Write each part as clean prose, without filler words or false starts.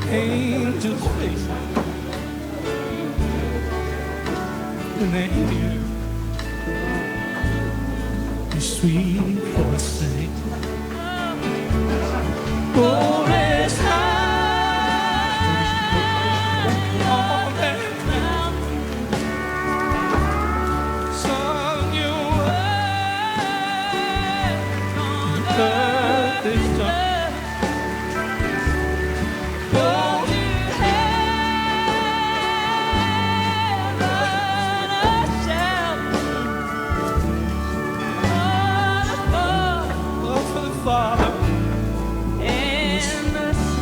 Angels' faces when they hear your sweet voice sing. Glorious high on that mountain, sun you were on earth is done. Go to heaven, a shout. Oh, for the Father and the Son.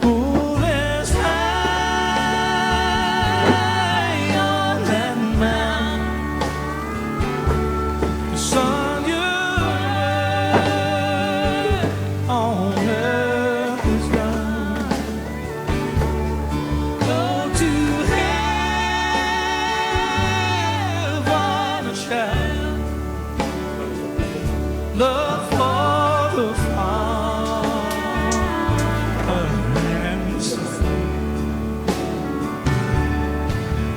Who is high on that mountain? The sun you were on earth is done. Go to heaven and shout love for the Father and the Son.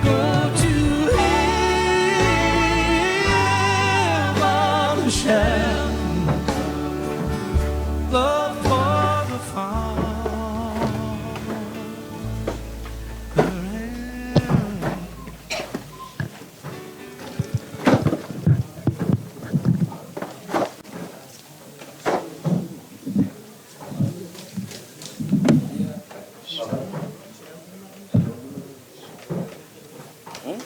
Go to heaven and shout love for the Father and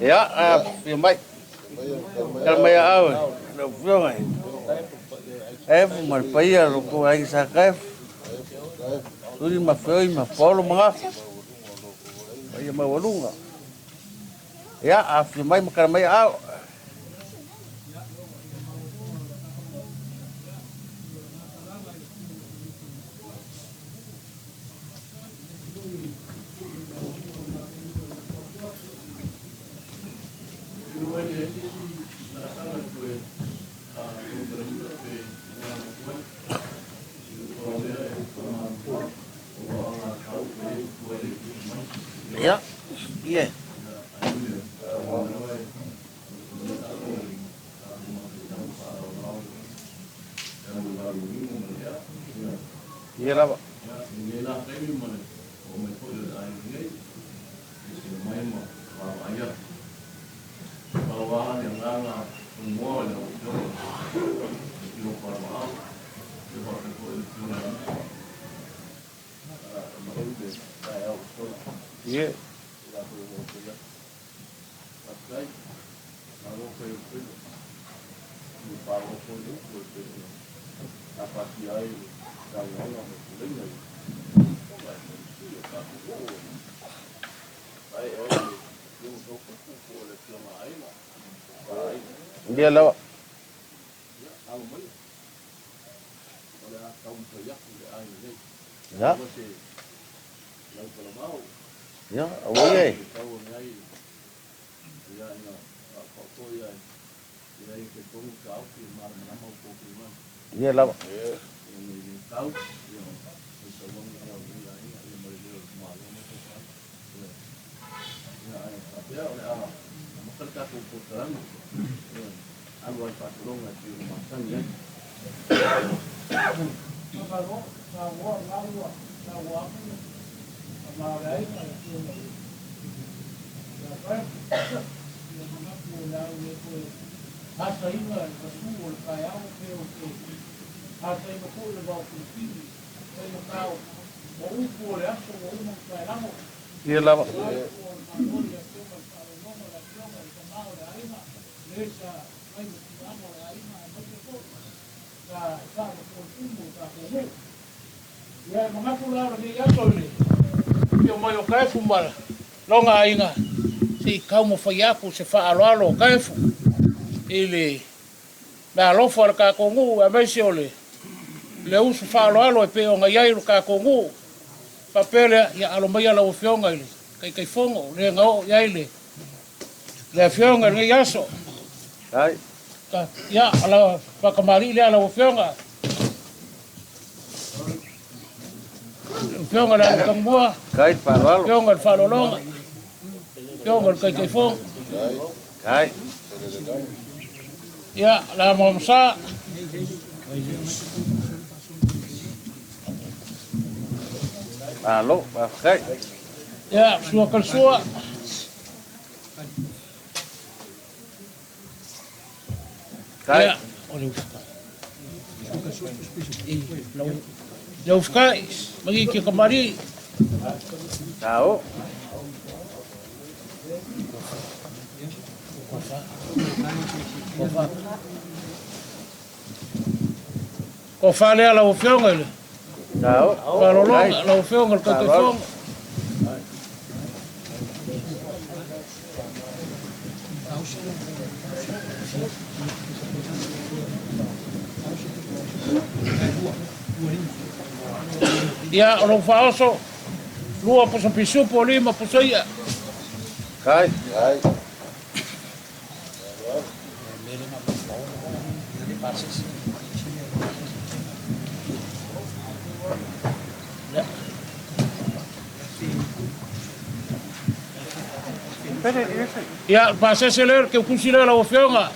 Ia, afifio mai. Tala mai aao e lau Afioga i Kaefu ma le paia o lo outou aiga sa Kaefu, Tuli ma Feoi ma Paolo ma Gafa, paia maualuga. Ia, afifio mai ma tala mai aao. Ia, ie. Ia lava. Ie. Ia lava. Ia. Ia, aua ia e. Ia lava. Ia lava. Ia e manatu la o lenei aso i le afio mai o Kaefu ma lona aiga, se i taumafai atu se faaaloalo o Kaefu i le meaalofa o le tatou nuu aemaise o le uso faaaloalo e pei ona i ai lo tatou nuu. Faapea lea, ia alo maia lau Afioga i le Taitaifono, le na oo i ai le Afioga i lenei aso. Ia, o faakamalii lea lau Afioga. Afioga i le Alataumua, Afioga i le Faaaloaloga, Afioga i le Taitaifono. Ia, le Muamusa. Malo, faafetai. Ia, sua Kalsua. Ia, o le usukai. Le usukai, magi ke kamari. Tao. Ko wha lea lau Afioga i le Faalologa, lau Afioga i le Taitaifono. Ia, o lou faaoso, lua poso pisupo, lima poso i'a. Kai. Ia, pasese lea, le keukusi lea lau Afioga,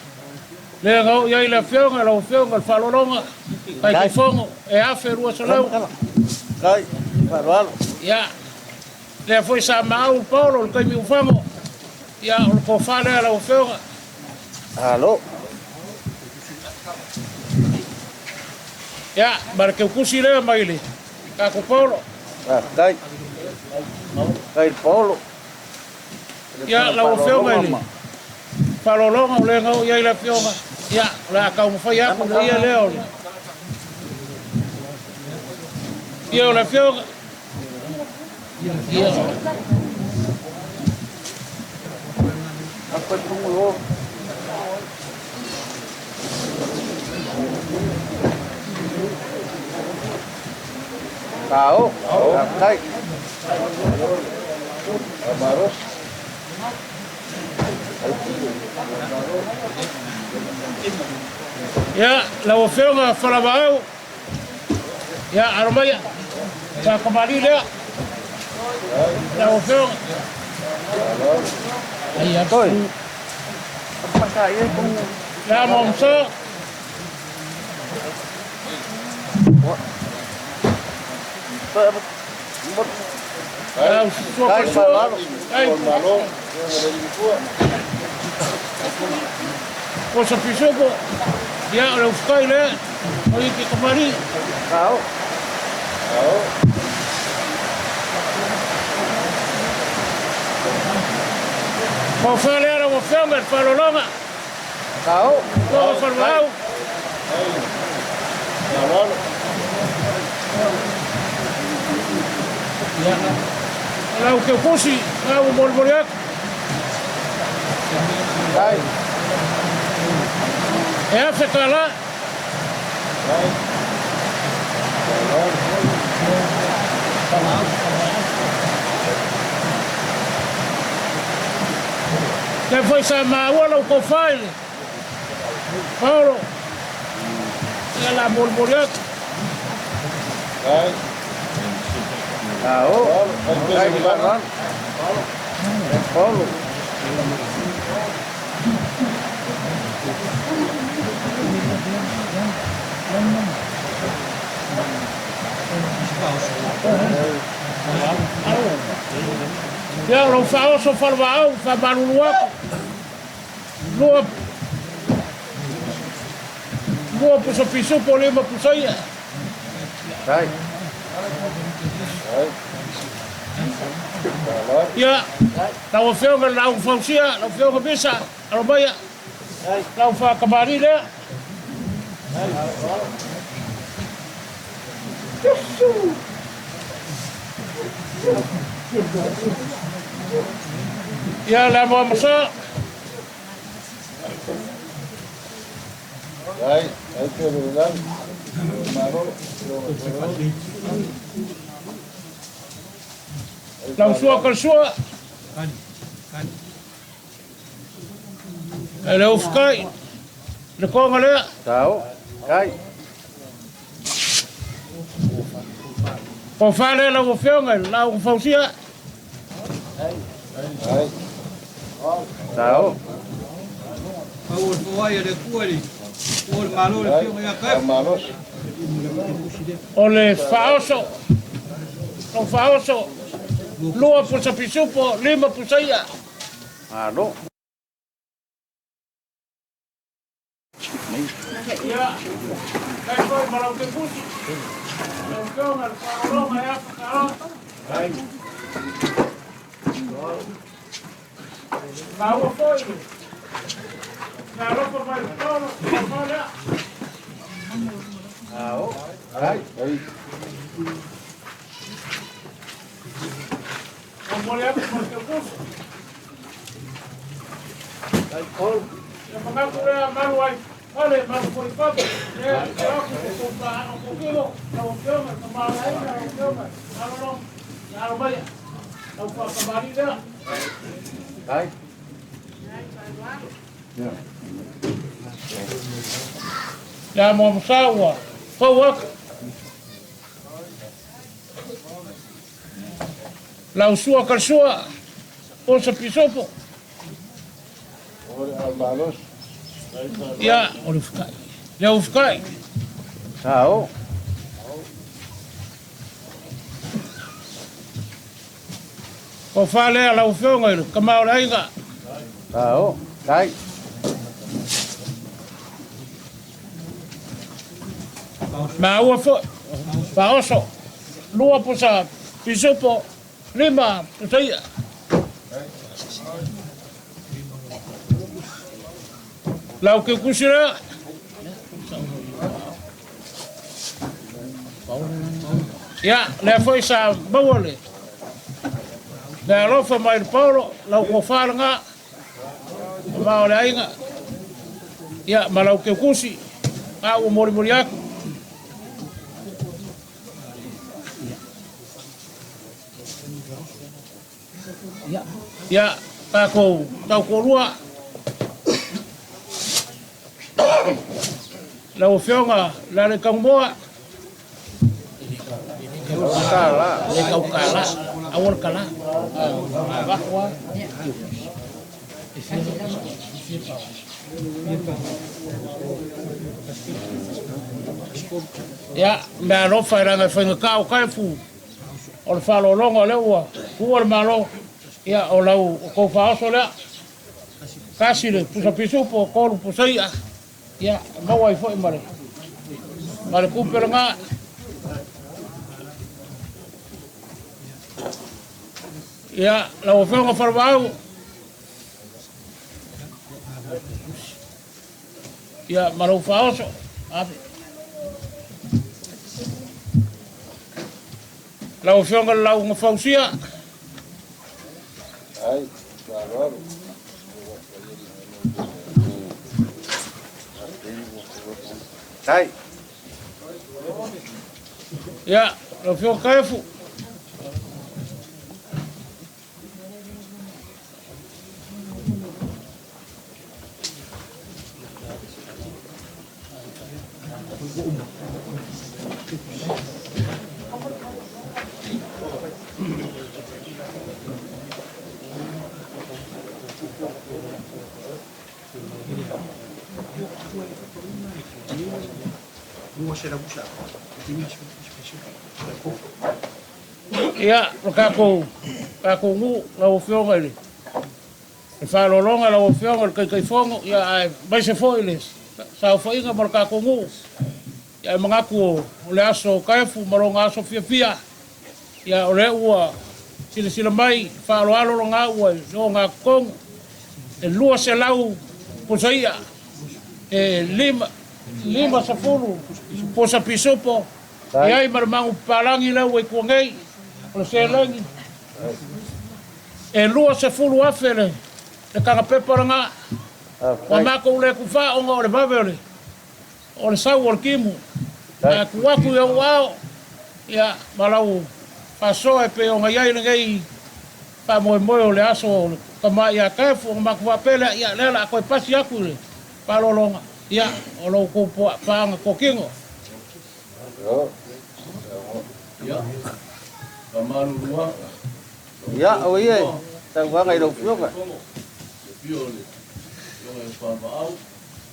lea na oo i ai le Afioga, lau Afioga i le Faaaloaloga, Taitaifono, e $1,200. Kai, faaaloalo. Ia, lea foi sa maau Paolo i le taimi ua fago. Ia, o le tofa lea lau Afioga. Malo. Ia, ma le teutusi lea mai le tatou Paolo. Faafetai. Faafetai i le Paolo. Ia, lau Afioga i le faaaloaloga o lea na oo i ai le Afioga, ia, o le a taumafai atu le ia lea o le ia o le Afioga. Ia. Ao, faafetai. Ia, lau Afioga Falavaau, ia, alo maia, sa kamali'i lea, lau Afioga. Toi. Ia, Mamusa. Lau sua kalsua. Ai. Posa pisupo. Ia, o le ufukai lea. O i ke kamali'i. Ao. Tofa lea lau Afioga i le faaaloaloga. Ao. Toga Falavaau. Ia, lau teutusi, lau molimoli atu. Ai. E afe tala. Lea foi sa maua lau tofa i le Paolo. Ia la molimoli atu. Ao. Ai, Paolo. Ia, lou faaoso falevaau faamalulu atu. Lua lua pusa pisupo lima pusa ia. Ai. Ia, lau Afioga i le Laau Fausia, lau Afioga Misa, alo maia, lau faakamali'i lea. Ia, le Amoamosa. Lau sua kalsua. E le ufukai. Le konga lea. Tao. Kai. Po fale lau afioga i lau fausia. Tao. O le faaoso. Lau faaoso. Lua pusa pisupo, lima pusa ia. Malo. Ia, kai foi ma lau tepusi. Lau afioga i le faalologa e afa tala. Maua foi. Na alofa mai le tolo, o lea. Ao. Ai. O mole atu ma le tepusi. Ia manatu lea malu ai fale, malu foi fafo. Lea te atu o kou paaga kokilo, lau Afioga i le tamaoaiga, lau Afioga i le faalologa, ia alo maia. Lau faakamali'i lea. Ai. Ia Moamosa ua fou atu. Lau sua kalsua, osa pisopo. Ia, o le ufukai. Le ufukai. Tao. Ko whalea lau afioga i le kama o le aiga. Ao, tai. Maua foi, faaoso, lua pusa pisupo, lima pusa i'a. Lau keukusi lea. Ia, lea foi sa maua le le alofa mai le Paulo, lau tofa lena, ma o le aiga, ia, ma lau keukusi, a ua molimoli atu. Ia, tatou tautoalua, lau Afioga Lealaitanumoa, le tautala, aua le tala. Ia, mea alofa e leaga e faigata o Kaefu. O le faaaloaloga o lea ua tuua le Malo, ia o lau tou faaoso lea. Tasi le pusa pisupo, tolu pusa i'a, ia maua ai foi ma le ma le tupe lena. Ia, lau Afioga Falevaau, Ia, ma lou faaoso. Ave. Lau Afioga le Lauga Fausia. Ai, faaaloalo. Tai. Ia, lau Afioga Kaefu. Ia, lo tatou, tatou nuu, lau Afioga i le Le faaaloaloga lau Afioga i le Taitaifono, ia aemaise foi le saofaiga ma le tatou nuu. Ia ae manatu o le aso Kaefu ma lona aso fiafia, ia o lea ua silasila mai faaaloalo lona ua i le ogatotonu e 200 pusa i'a, e 50 pusa pisupo, e i ai ma le magu papalagi lea ua i tua nei, o le seleni. E 20,000 le tagapepa lena. Ua matou le tufa ona o le vave o le o le sau o le timu. Ae tuu atu i ou ao, ia, ma lau faasoa e pei ona i ai lenei faamoemoe o le aso o le tama ia Kaefu ona matou faapea lea, ia, lea o le a toe pasi atu i le faaaloaloga, ia, o lo outou paaga totino. Ia, famalulu. Ia, aua ia e tauaga i lau Afioga. Afio o le Afioga ia Favaau,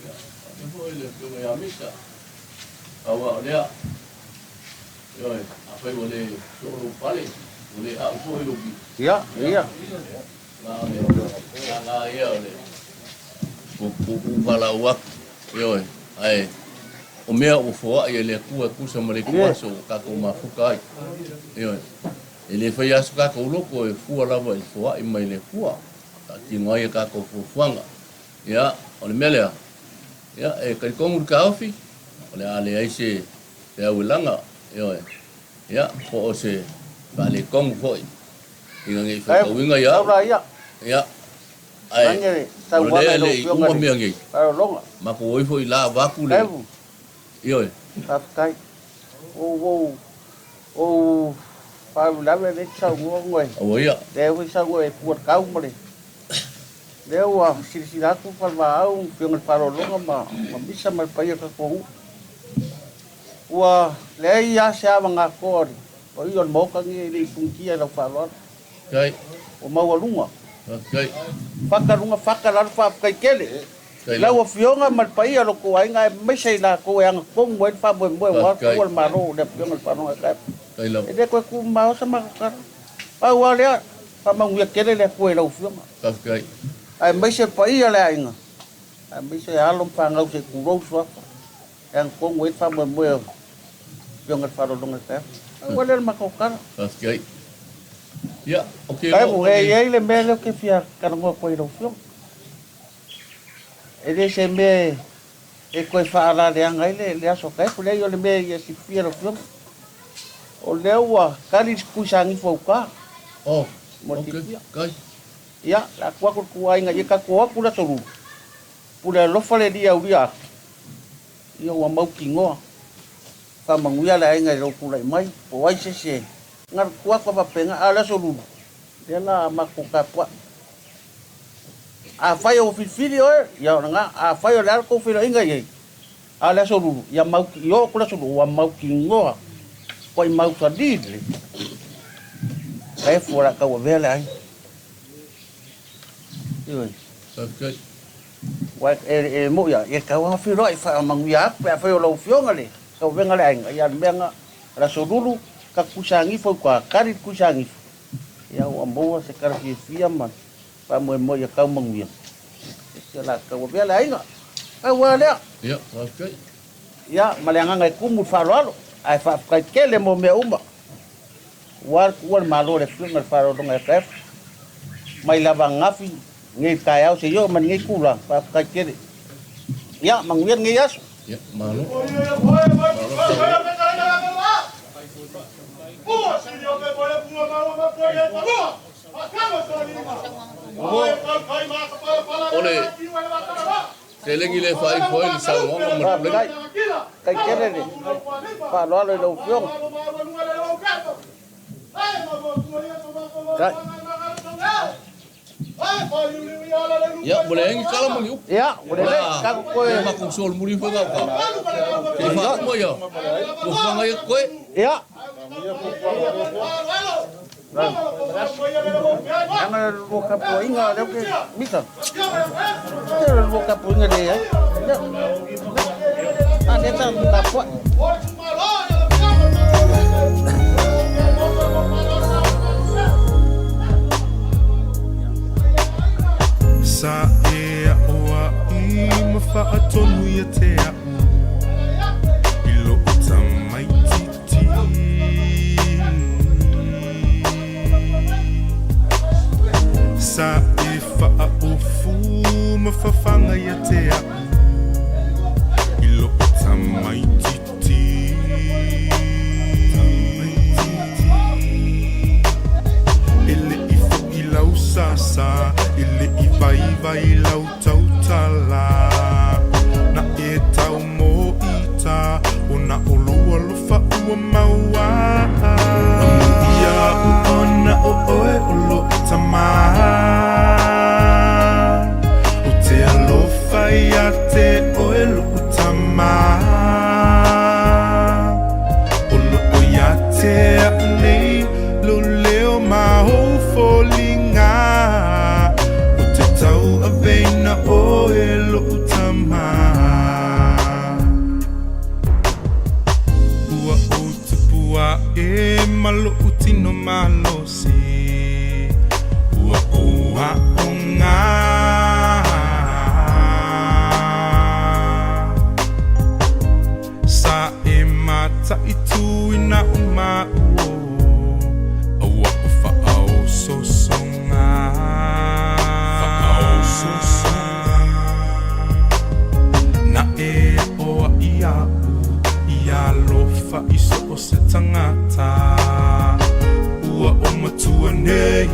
ia, faapea foi le Afioga ia Misa. Aua o lea, ioe, afai ua le soo lou pale, ua le au foi lou pito. Ia, ia. Na o le lala ia o le puupuu valaau atu, ioe, ae o mea ua foai e le Atua e tusa ma le ituaso ua tatou mafuta ai, ioe. E le fai lava so tatou loto e fua lava i le foai mai le Atua, faatino ai a tatou fuafuaga. Ia, o le mea lea, ia, e talitonu le taofi, o le a leai se feau e laga, ioe, ia, po o se faaletonu foi ina ne i faitauina ia au. Ia, ae o lea e le i uma mea nei, matou o ifo i la avatu le, ioe. Faafetai. Ua ou faalavelave lea e te saunoa ona Aua ia. Lea foi saunoa e pua tau ma le lea ua silasila atu Falevaau, Afioga i le Faaaloaloga ma Misa ma le paia o le tatou nuu. Ua leai lava se avagatoa o le paia o le Maota lenei e le i punitia i lau faaaloalo. Faafetai. Ua maualuga. Faafetai. Fata luga fata lalo faafetai tele. I lau Afioga ma le paia o lo outou aiga aemaise i latou e agatonu ai le faamoemoe aua le tuua le Malo o le Afioga i le Faaaloaloga Kaepa. E le toe tumau se matou tala. Pau lava lea, faamanuia tele le Atua i lau Afioga. Faafetai. Aemaise le paia o le aiga, aemaise alo ma fanau se i tulou suafa e agatonu ai le faamoemoe o Afioga i le Faaaloaloga i le taeao. Pau lava lea o le matou tala. Faafetai. Ia, ou te Kai, iloa o e le. i ai le mea lea ou te fia talanoa atu ai i lau Afioga. E le se mea e toe faalaleaga ai le aso Kaefu. Leai, o le mea ia silafia e lau Afioga, o lea ua tali le Tuisagifu a uta. Oh, Mo le ok, silafia. kai. Ia, o le a tuu atu i le ituaiga ia tatou o atu i le aso Lulu, pule alofa le Alii e aulia atu, ia ua mautinoa, faamanuia le aiga i lou tulai mai, po o ai se isi e na o le tuu atu lava faapena, a o le aso Lulu, lea la matou tapuai. Afai ua filifili oe, ia o lena, afai o le a le tou feiloaiga i ai, a o le aso Lulu, ia mauti, i oo atu le aso Lulu, ua mautinoa, ua mausali lelei, Kaefu o le a tauavea le aiga. Ioe. Faafetai. Aua e moi lava, e tatau lava ona feiloai faamanuia atu pe afai o lau Afioga le tauavega o le aiga, ia o le mea lena, o le aso Lulu, tatou Tuisagifu au uta, tali le Tuisagifu, ia ua maua se tala fiafia ma faamoemoe ia tau manuia, se o le a tauavea le aiga. Pau lava lea. Ia, faafetai. Ia, ma le agaga e tumu i le faaaloalo, ae faafetai tele mo mea uma. Ua alu tuua le Malo i le Afioga i le Faaaloaloga ia Kaefu, mai lava ananafi, nei taeao seia oo mai lenei itula, faafetai tele. Ia, manuia lenei aso. Ia, malo. Malo saunoa. O le seleni lea e faaifo ai le saunoaga ma le Faafetai. pulega. Faafetai tele le faaaloalo i lau Afioga. Faafetai. Ia, ua leai ni tala ma ni upu. Ia, ua O lelei, le a tatou toe. le matou solomuli foi gauta. Se i faauma ia fuafuaga ia totoe. Ia. Leaga le lua tapuaiga lea ou te mita. Tele le lua tapuaiga le ai. Ia. A lea ta tapuai. Sa e aʻoaʻi ma faatonu ia te aʻu i loʻu tamaititi. Sa e faaofu ma fafaga ia te aʻu i loʻu tamaititi. E leʻi foʻi lau sasa, e leʻi vaivai lau tautala. Na e tau moʻita, o na o lou alofa ua maua. Amuia au ona o oe o loʻu tamā. Ou te alofa ia te oe loʻu tamā. O loo ia te aʻu nei lou leo ma ou foliga. Ou te tauaveina oe loʻu tamā. Ua ou tupu aʻe ma loʻu tino malosi. Ua ou aoga. Sa e mataituina o maʻu o a ua ou faaososoga. Faaososoga. Na e aʻoaʻi iaʻu ia alofa i so o se tagata. Ua ou matua nei,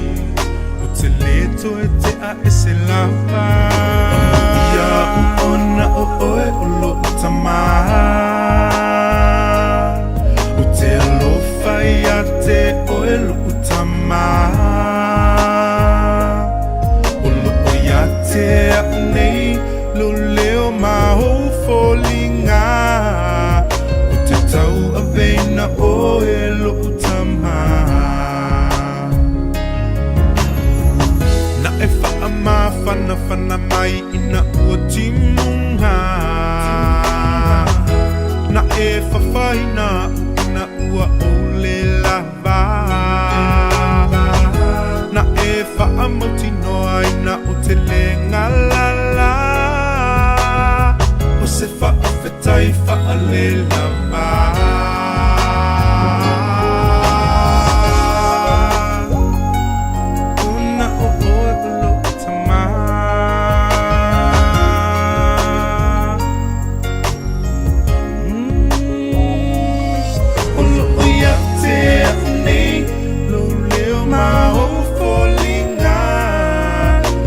ou te lē toe teʻa ese lava. Amuia au ona o oe o loʻu tamā. Ou te alofa ia te oe loʻu tamā. O loo ia te aʻu nei lou leo ma ou foliga. Ou te tauaveina oe loʻu tamā. Na e faamafanafana mai ina ua timuga. Na e fafaina aʻu ina ua ou lē lava. Na e faamautinoa ina o te le galala O se faafetai faalelava.